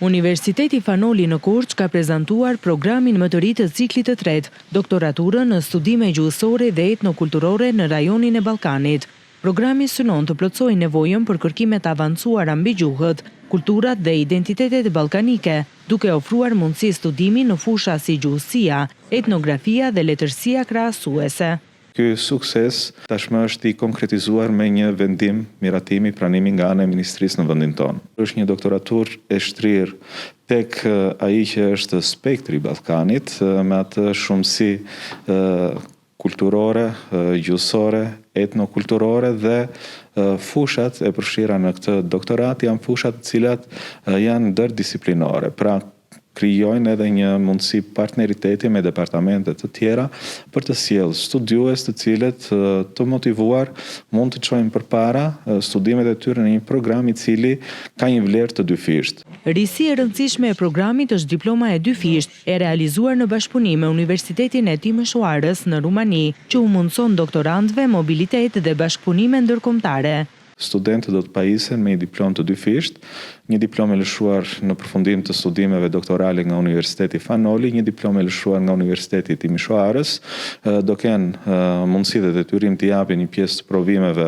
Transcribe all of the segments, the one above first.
Universiteti Fan Noli në Korçë ka prezantuar programin më të ri të ciklit të tretë, doktoraturën në studime gjuhësore dhe etnokulturore në rajonin e Ballkanit. Programi synon të plotësojë nevojën për kërkime të avancuara mbi gjuhët, kulturat dhe identitetet ballkanike, duke ofruar mundësi studimi në fusha si gjuhësia, etnografia dhe letërsia krahasuese. Ky sukses tashmë është i konkretizuar me një vendim miratimi, pranimi nga ana e Ministrisë në vendin tonë. Është një doktoraturë e shtrirë tek ai që është spektri i Ballkanit, me atë shumësi kulturore, gjuhësore, etnokulturore dhe fushat e përfshira në këtë doktoratë janë fushat të cilat janë ndërdisiplinore. Pra, krijojnë edhe një mundësi partneriteti me departamente të tjera për të sjellë studiues të cilët të motivuar mund të çojnë përpara studimet e tyre në një program i cili ka një vlerë të dyfishtë. Risi e rëndësishme e programit është diploma e dyfishtë, e realizuar në bashkëpunim me Universitetin e Timișoarës në Rumani, që u mundëson doktorantëve mobilitet dhe bashkëpunime ndërkombëtare. Studentët do të pajisen me një diplomë të dyfishtë, një diplomë e lëshuar në përfundim të studimeve doktorale nga Universiteti Fan Noli, një diplomë e lëshuar nga Universiteti i Timișoarës, do kenë mundësi dhe detyrim të japin një pjesë të provimeve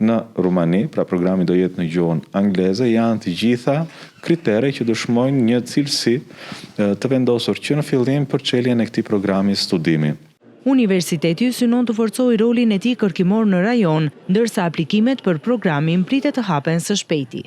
në Rumani, pra programi do jetë në gjuhën angleze, janë të gjitha kritere që dëshmojnë një cilësi të vendosur që në fillim për çeljen e këtij programi studimi. Universiteti synon të forcojë rolin e tij kërkimor në rajon, ndërsa aplikimet për programin pritet të hapen së shpejti.